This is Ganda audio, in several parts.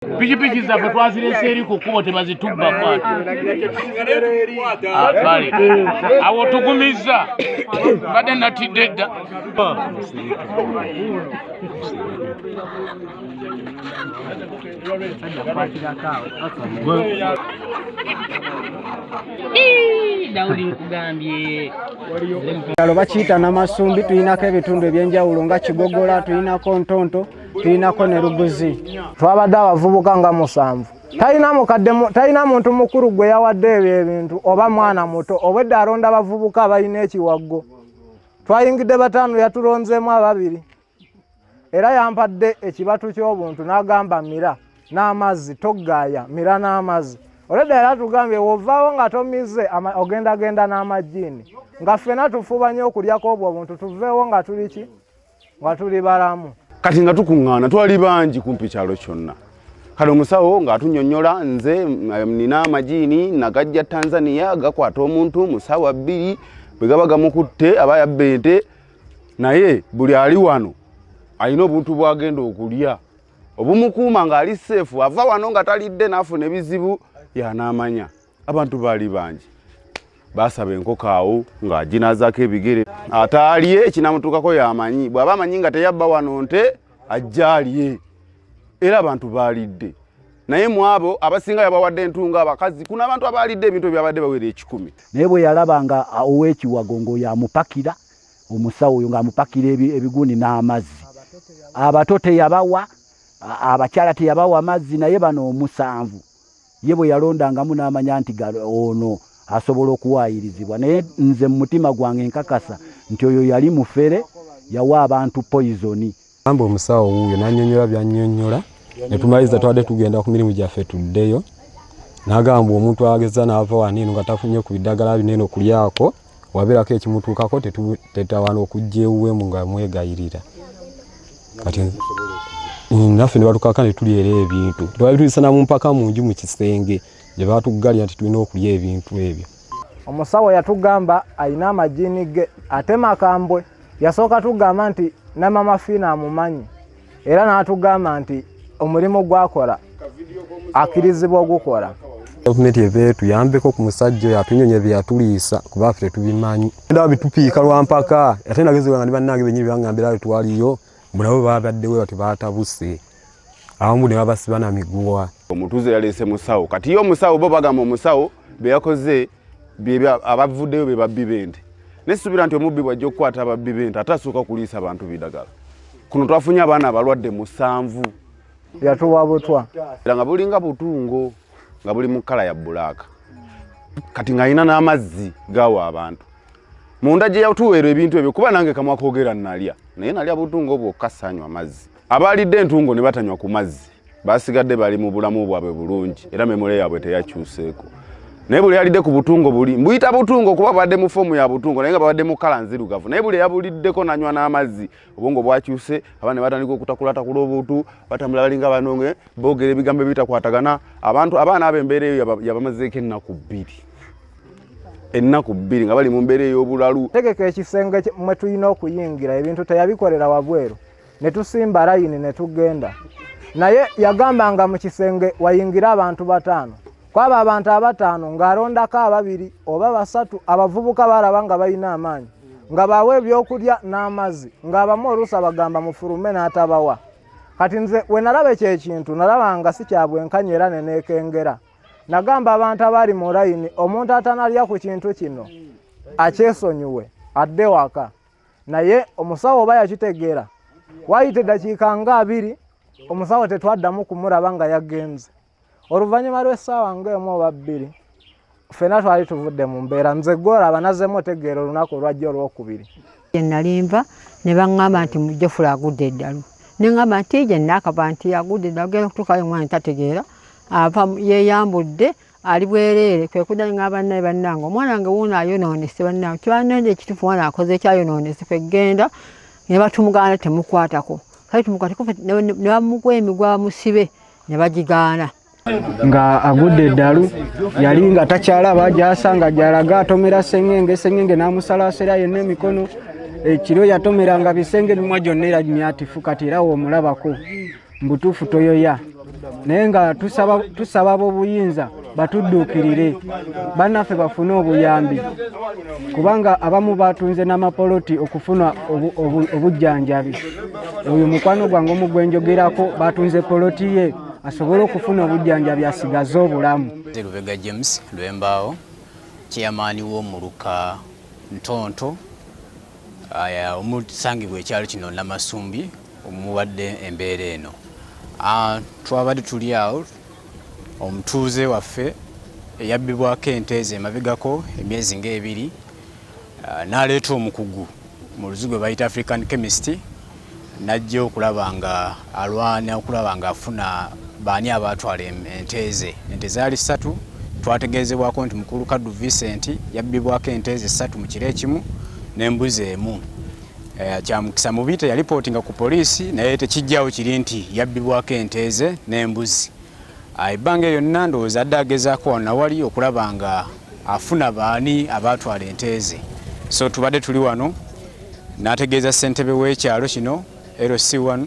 Pikipiki zaffe twazirese eri ku kkubo tebazitubba kwata. Kale awo tugumizza, mbadde natidde dda. Daudi nkugambye. Kyalo bakiyita Namasumbi, tulinako ebitundu ebyenjawulo nga Kigogola, tulinako Ntonto, tulinako ne Luguzi. Twabadde abavubuka nga 7. Talina mukadde, talina muntu mukulu gwe yawadde ebyo ebintu oba mwana muto, obwedda alonda abavubuka abalina ekiwaggo. Twayingidde 5, yatulonzeemu 2. Era yampadde ekibatu ky'obuntu n'agamba mira n'amazzi, toggaaya, mira n'amazzi. Olwedda era tugambye w'ovaawo nga tomize, ogendagenda n'amajjiini. Nga ffenna tufuba nnyo okulyako obwo obuntu, tuveewo nga tuli ki? Nga tuli balamu. Kati nga tukuŋŋaana twali bangi kumpi kyalo kyonna. Kale omusawo ng'atunnyonnyola, nze nina amajiini nagajja Tanzania gakwata omuntu mu ssaawa 2 bwe gaba gamukutte aba yabba ente, naye buli ali wano alina obuntu bw'agenda okulya obumukuuma ng'ali seefu, ava wano nga talidde n'afuna ebizibu y'anaamanya. Abantu baali bangi, baasaba enkoko awo ng'aginaazaako ebigere, ate alye ekinamutuukako y'amanyi, bw'aba amanyi nga teyabba wano nte ajja alye. Era abantu baalidde, naye mu abo abasinga yabawadde entungo abakazi, kuno abantu abaalidde ebintu ebyabadde bawera 1,000. Naye bwe yalaba nga ow'ekiwago ng'oyo amupakira, omusawo oyo ng'amupakira ebigundi n'amazzi, abato teyabawa, abakyala teyabawa mazzi, naye bano 7 ye bwe yalondangamu n'amanya nti ono asobola okuwaayirizibwa. Naye nze mu mutima gwange nkakasa nti oyo yali mufere, yawa abantu poison. Gamba omusawo wuuyo n'annyonnyola by'annyonnyola, ne tumaliriza twadde tugenda ku mirimu gyaffe tuddeyo. N'agamba omuntu ageza n'ava wano eno nga tafunye ku biddagala bino eno kulyako, wabeerako ekimutuukako tetawaana okujja ewuwe nga mwegayirira. Kati naffe ne batukaka ne tulya era ebintu. Twali tuyisa na mu mpaka mu nju mu kisenge gye baatuggalira nti tulina okulya ebintu ebyo. Omusawo yatugamba alina amajiini ge ate makambwe. Yasooka tugamba nti ne Mama Fiina amumanyi, era n'atugamba nti omulimu gw'akola akkirizibwa ogukola. Gavumenti eva etuyambeko ku musajja oyo atunyonye bye yatuliisa kuba ffe tetubimanyi. Ndaba bitupiika lwa mpaka, ate nagezi wange ne bannange bennyini bangambira twaliyo, mbu nabo babaddewo bati baatabuse, abamu ne babasiba na miguwa. Omutuuze yaleese musawo, kati ye omusawo bo bagamba omusawo bye yakoze abavuddeyo be babbi b'ente. Nesuubira nti omubbi bw'ajja okukwata ababbi b'ente ate asooka kuliisa bantu bidagala. Kuno twafunye abaana abalwadde 7. Yatuwa butwa. Era nga bulinga butungo, nga buli mu kkala ya bbulaaka. Kati ng'alina n'amazzi gaawa abantu. Munda gye yatuweera ebintu ebyo, kuba nange kamwa koogera nalya, naye nalya butungo bwokka saanywa mazzi. Abaalidde entungo ne batanywa ku mazzi, basigadde bali mu bulamu bwabwe bulungi, era memole yaabwe teyakyuseeko. Naye buli alidde ku butungo buli, mbuyita butungo kuba babadde mu foomu ya butungo, naye nga babadde mu kkala nzirugavu. Naye buli eyabuliddeko n'anywa n'amazzi, obwongo bwakyuse, abaana ne batandika okutakulatakula obutu, batambula balinga banonge, boogera ebigambo ebitakwatagana. Abantu, abaana abo embeera eyo yabamazeeko ennaku 2. Ennaku 2 nga bali mu mbeera ey'obulalu. Tegeka ekisenge mwe tulina okuyingira, ebintu teyabikolera wabweru. Ne tusimba layini ne tugenda. Naye yagambanga mu kisenge wayingira abantu 5. Kwaba abantu 5 ng'alondako 2 oba 3, abavubuka balaba nga balina amaanyi, nga bawa ebyokulya n'amazzi, ng'abamu oluusi abagamba mufulume n'atabawa. Kati nze we nalaba ekyo ekintu nalaba nga si kya bwenkanya era ne neekengera. Nagamba abantu abali mu layini, omuntu atanalya ku kintu kino akyesonyiwe adde waka. Naye omusawo oba yakitegeera, waayita eddakiika nga 2 omusawo tetwaddamu kumulaba nga yagenze. Oluvannyuma lw'essaawa ng'emu oba 2 ffenna twali tuvudde mu mbeera. Nze gw'olaba nazzeemu otegeera olunaku olwajja olwokubiri. Gye nali nva ne baŋŋamba nti Mujjofula agudde eddalu. Ne ŋŋamba nti gye nnaakava nti agudde eddalu, genda okutuukayo omwana tategeera, ava yeeyambudde ali bwereere. Kwe kudda ne ŋŋamba bannaye bannange, omwana wange wuuno ayonoonese bannange, kibanonde ekituufu omwana akoze ekyayonoonese. Kwe kugenda ne batumugaana temukwatako. Kale tumukwateko ne bamukuba emiguwa bamusibe ne bagigaana. Nga agudde eddalu, yali nga takyalaba gy'asanga gy'alaga, atomera sengenge, sengenge n'amusalaasera yenna emikono. Ekiro yatomeranga bisenge emimwa gyonna era myatifu, kati era w'omulabako. Mbutuufu toyoya, naye nga tusaba ab'obuyinza batudduukirire, bannaffe bafune obuyambi, kubanga abamu batunze n'amapoloti okufuna obujjanjabi. Oyo mukwano gwange omu gwe njogerako batunze poloti ye asobole okufuna obujjanjabi asigaze obulamu. Nze Lubega James Lwembaawo, chairman w'omuluka Ntonto, omusangibwa ekyalo kino Namasumbi omubadde embeera eno. Twabadde tuli awo, omutuuze waffe eyabbibwako ente ze emabegako emyezi ng'ebiri n'aleeta omukugu mu luzigu gwe bayita African chemist, n'ajja okulaba nga alwana okulaba nga afuna baani abaatwala ente ze. Ente zaali ssatu. Twategeezebwako nti mukulu Kaddu Vincent yabbibwako ente ze ssatu mu kiro ekimu n'embuzi emu. Kyamukisa mubi teyalipootinga ku poliisi, naye tekijjawo kiri nti yabbibwako ente ze n'embuzi. Ebbanga eryo lyonna ndowooza adde agezaako wano nawali okulaba nga afuna baani abaatwala ente ze. So tubadde tuli wano n'ategeeza ssentebe w'ekyalo kino LC1,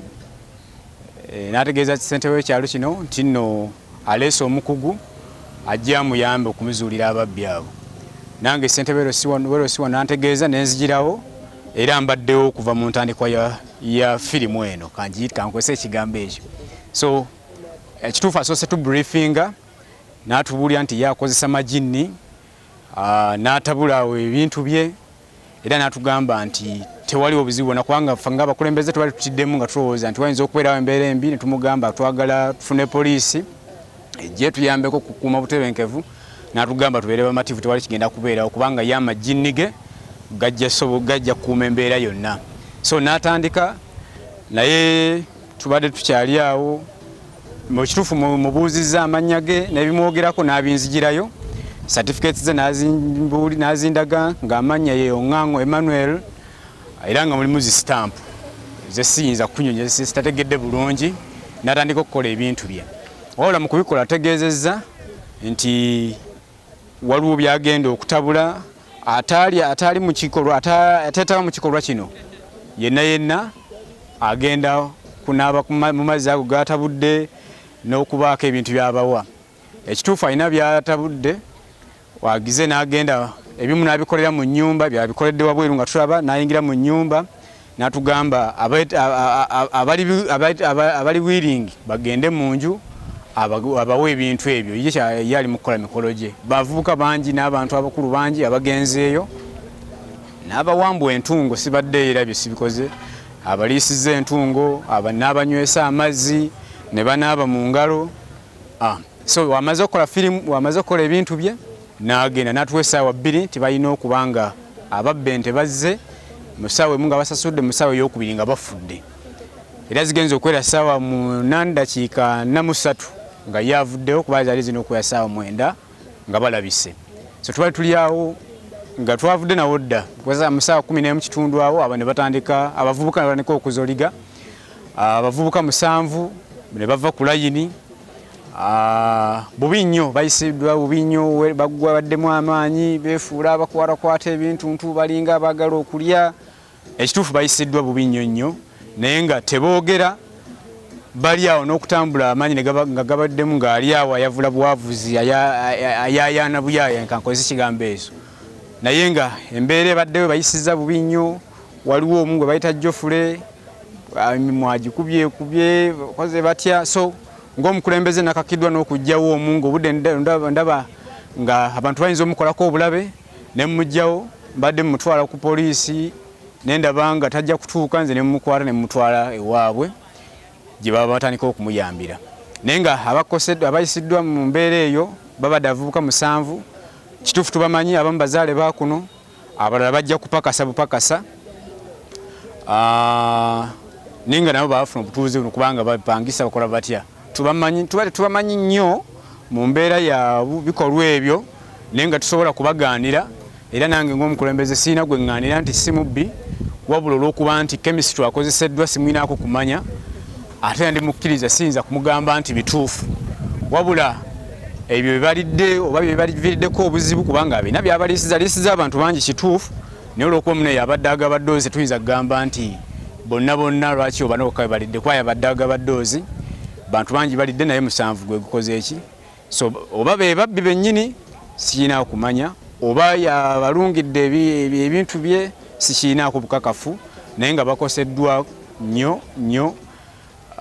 n'ategeeza ssentebe w'ekyalo kino nti nno aleese omukugu ajja amuyambe okumuzuulira ababbi abo. Nange ssentebe LC1 n'antegeeza nenzigirawo, era mbaddewo okuva mu ntandikwa ya firimu eno, kankozese ekigambo ekyo. So ekituufu asoose tubriefinga n'atubuulira nti ye akozesa majinni, n'atabula awo ebintu bye, era n'atugamba nti tewaliwo buzibu bwonna, kubanga ffe ng'abakulembeze tubali tutiddemu nga tulowooza nti wayinza okubeerawo embeera embi, ne tumugamba twagala tufune poliisi ejje tuyambeko kukuuma butebenkevu. N'atugamba tubeere bamativu, tewali kigenda kubeerawo kubanga ye amajinni ge gajja kukuuma embeera yonna. So n'atandika, naye tubadde tukyali awo. Mu kituufu mubuuzizza amannya ge n'ebimwogerako n'abinzigirayo, certificates ze n'azindaga ng'amannya ye Oŋŋaŋo Emmanuel, era nga mulimu zi stamp ze siyinza kunyonyola, sitategedde bulungi. N'atandika okukola ebintu bye, wabula mu kubikola ategeezezza nti waliwo byagenda okutabula ataali mu kikolwa, ateetaba mu kikolwa kino yenna yenna agenda kunaaba mu mazzi ago gatabudde n'okubaako ebintu by'abawa. Ekituufu alina by'atabudde, wagize n'agenda ebimu n'abikolera mu nnyumba, byabikoledde wabweru nga tulaba, n'ayingira mu nnyumba n'atugamba abali willing bagende mu nju abawe ebintu ebyo. Ye ali mu kukola mikolo gye. Bavubuka bangi n'abantu abakulu bangi abagenzeeyo n'abawambwa entungo, sibadde era bye sibikoze, abaliisiza entungo, n'abanywesa amazzi ne banaaba mu ngalo. So wamaze okukola firimu, wamaze okukola ebintu bye n'agenda n'atuwa essaawa 2 nti balina okuba nga ababba ente bazze mu ssaawa emu nga basasudde, mu ssaawa ey'okubiri nga bafudde. Era zigenze okwera ssaawa 8:43 nga ye avuddewo, kuba zaali zirina okwera ssaawa 9 nga balabise. So tubali tuli awo nga twavudde nawo dda mu ssaawa 11:15 awo, abo ne batandika, abavubuka ne batandika okuzoliga. Abavubuka 7 ne bava ku layini. Bubi nnyo, bayisiddwa bubi nnyo, baggwa baddemu amaanyi, beefuula abakwatakwata ebintu ntu balinga abaagala okulya. Ekituufu bayisiddwa bubi nnyo nnyo, naye nga teboogera, bali awo n'okutambula amaanyi nga gabaddemu, ng'ali awo ayavula bwavuzi, ayayaana buyaaya, nkankozesa ekigambo ekyo. Naye nga embeera ebaddewo bayisizza bubi nnyo. Waliwo omu gwe bayita Jofule, mwagikubyekubye bakoze batya. So ng'omukulembeze nakakiddwa n'okuggyawo omu ng'obudde ndaba nga abantu bayinza omukolako obulabe, ne mmuggyawo, mbadde mmutwala ku poliisi ne ndaba nga tajja kutuuka, nze ne mmukwata ne mmutwala ewaabwe gye baba batandika okumuyambira. Naye nga abayisiddwa mu mbeera eyo babadde abavubuka 7. Kituufu tubamanyi, abamu bazaale ba kuno, abalala bajja kupakasa bupakasa, naye nga nabo bafuna obutuuze buno kubanga bapangisa bakola batya. Tuba tetubamanyi nnyo mu mbeera ya bikolwa ebyo, naye nga tusobola kubagaanira. Era nange ng'omukulembeze sirina gwe ŋŋaanira nti si mubbi, wabula olw'okuba nti chemistry akozeseddwa simwinaako kumanya, ate ndi mukkiriza siyinza kumugamba nti bituufu, wabula ebyo bye balidde oba bye baliviiriddeko obuzibu, kubanga bina byabaliisiza liisiza abantu bangi kituufu, naye olw'okuba munne yabadde agaba ddoozi tuyinza kugamba nti bonna bonna lwaki oba nokka balidde, kuba yabadde agaba ddoozi. Bantu bangi balidde naye 7 gwe gukoze eki. So oba be babbi bennyini sikirina kumanya, oba yabalungidde ebintu bye sikirinaako bukakafu, naye nga bakoseddwa nnyo nnyo.